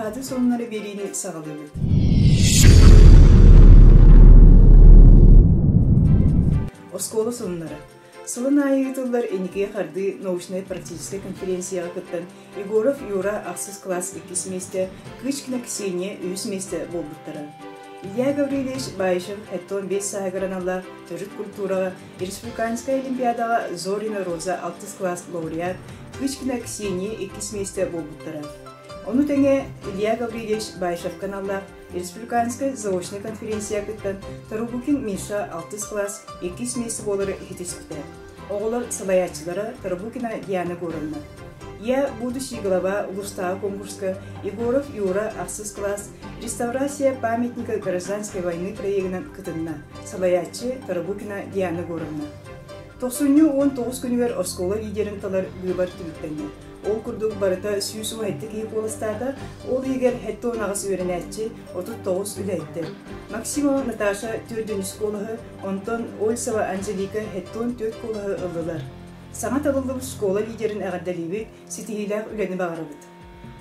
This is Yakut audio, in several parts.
Сахаады сонуннары биэриини саҕалыыбыт. Оскуола сонуннара. Сылын аайы ыытыллар Инникигэ хардыы научнай-практическай конференцияҕа кыттан Егоров Юра ахсыс кылаас иккис миэстэ, Кычкина Ксения үһүс миэстэ буолбуттара. Илья Гаврильевич Баишев 75 сааһыгар аналлаах төрүт культураҕа Республиканскай олимпиадаҕа Зорина Роза алтыс кылаас лауреат, Кычкина Ксения иккис миэстэ буолбуттара. Ону тэҥэ Илья Гаврильевич Баишевка аналлаах Республиканскай заочнай конференция кыттан Тарабукин Миша алтыс кылаас иккис миэстэ буолары иһитиспитэ. Оҕолор салайааччылара Тарабукина Диана Егоровна. Я будущий глава улуустааҕы конкурска Егоров Юра ахсыс кылаас «Реставрация памятника гражданской войны» проегынан кытынна. Салайааччы Тарабукина Диана Егоровна. Тохсунньу 19 күнүгэр оскуола лидерин талар быыбар түмүктэннэ. Ол курдук барыта 117 киһи куоластаата, ол иһигэр 78 үөрэнээччи, 39 үлэһиттэр. Максимова Наташа төрдүнүс куолаһы, онтон Ольсова Анжелика 74 куолаһы ыллылар. Саҥа талыллыбыт школа лидерин эҕэрдэлиибит, ситиһиилээх үлэни баҕарабыт.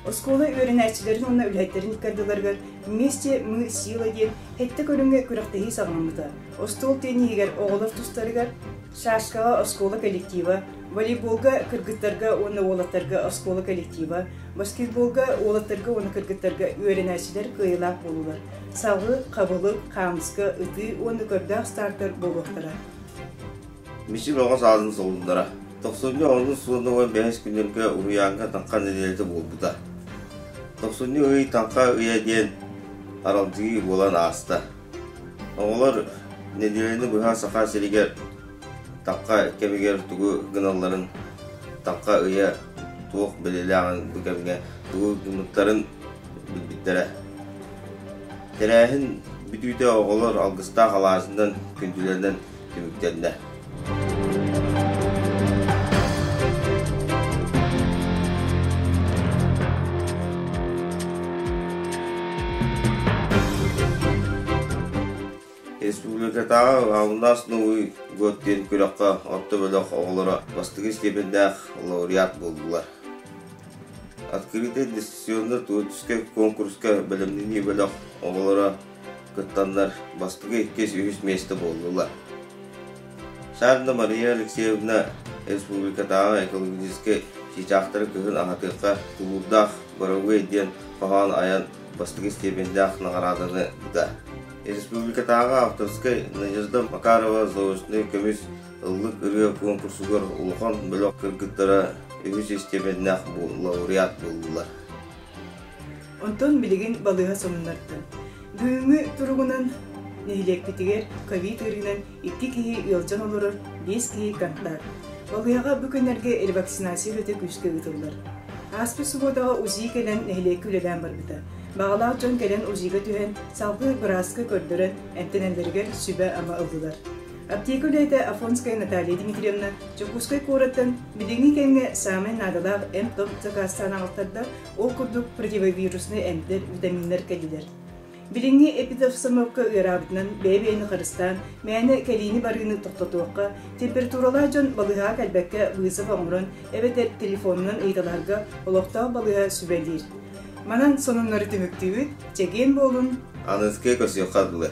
Оскуола үөрэнээччилэрин уонна үлэһиттэрин иккардыларыгар «Вместе мы сила» диэн сэттэ көрүҥҥэ күрэхтэһии саҕаламмыта. Остуол тенниһигэр оҕолор тустарыгар, шашкаҕа оскуола коллектива, волейболга кыргыттарга уонна уолаттарга оскуола коллектива, баскетболга уолаттарга уонна кыргыттарга үөрэнээччилэр кыайыылаах буоллулар. Салгыы хабылык, хаамыска, ытыы уонна көрдөөх стартар буолуохтара. Мичил оҕо саадын солуннара. Тохсунньу онус уонна уон бэһис күннэргэ уһуйааҥҥа таҥха нэдиэлэтэ буолбута. Тохсунньу ый таҥха ыйа диэн аралдьыйыы буолан ааста. Оҕолор нэдиэлэни быһа Саха сиригэр таҥха кэмигэр тугу гыналларын, таҥха ыйа туох бэлиэлээҕин бу кэмҥэ тугу гыммыттарын билбиттэрэ. Тэрээһин бүтүүтэ оҕолор алгыстаах алаадьынан күндүлэнэн түмүктэннэ. Республикатааҕы А у нас Новый год диэн күрэххэ орто бөлөх оҕолоро бастакы степеннээх лауреат буоллулар. Открытый дистанционно-творческай конкурска бэлэмнэнии бөлөх оҕолоро кыттаннар бастакы, иккис, үһүс миэстэ буоллулар. Сарда Мария Алексеевна республикатааҕы экологическай чыычаахтары кыһын аһатыахха тулуурдаах Боровой диэн хоһоон айан бастакы степеннээх наҕарааданы ыта. Республикатааҕы авторскай Надежда Макарова заочнай көмүс ыллык ырыа куонкурсугар улахан бөлөх кыргыттара үһүс степеннээх лауреат буоллулар. Онтон билигин балыыһа сонуннартан. Бүгүҥҥү туругунан нэһилиэкпитигэр ковид ыарыынан икки киһи ыалдьан олорор, биэс киһи контакт. Балыыһаҕа бу күннэргэ ревакцинация үлэтэ күүскэ ыытыллар. Ааспыт субуотаҕа УЗИ кэлэн нэһилиэккэ үлэлээн барбыта. Баҕалаах дьон кэлэн УЗИга түһэн, салгыы бырааска көрдөрөн, эмтэнэллэригэр сүбэ-ама ыллылар. Аптека үлэһитэ Афонская Наталья Дмитриевна Дьокуускай куораттан билиҥҥи кэмҥэ саамай наадалаах эмп-том сакаастаан аҕалтарда, ол курдук противовируснай эмтэр, витаминнар кэллилэр. Билиҥҥи эпидобстановка ыараабытынан бэйэ-бэйэни харыстаан, мээнэ кэлиини-барыыны тохтотуохха, температуралаах дьон балыыһаҕа кэлбэккэ вызов оҥорон эбэтэр телефонунан ыйыталаһарга олохтоох балыыһа сүбэлиир. Манан сонуннары түмүктүүбүт, чэгиэн буолун! Аныгыскы көрсүөххэ дылы.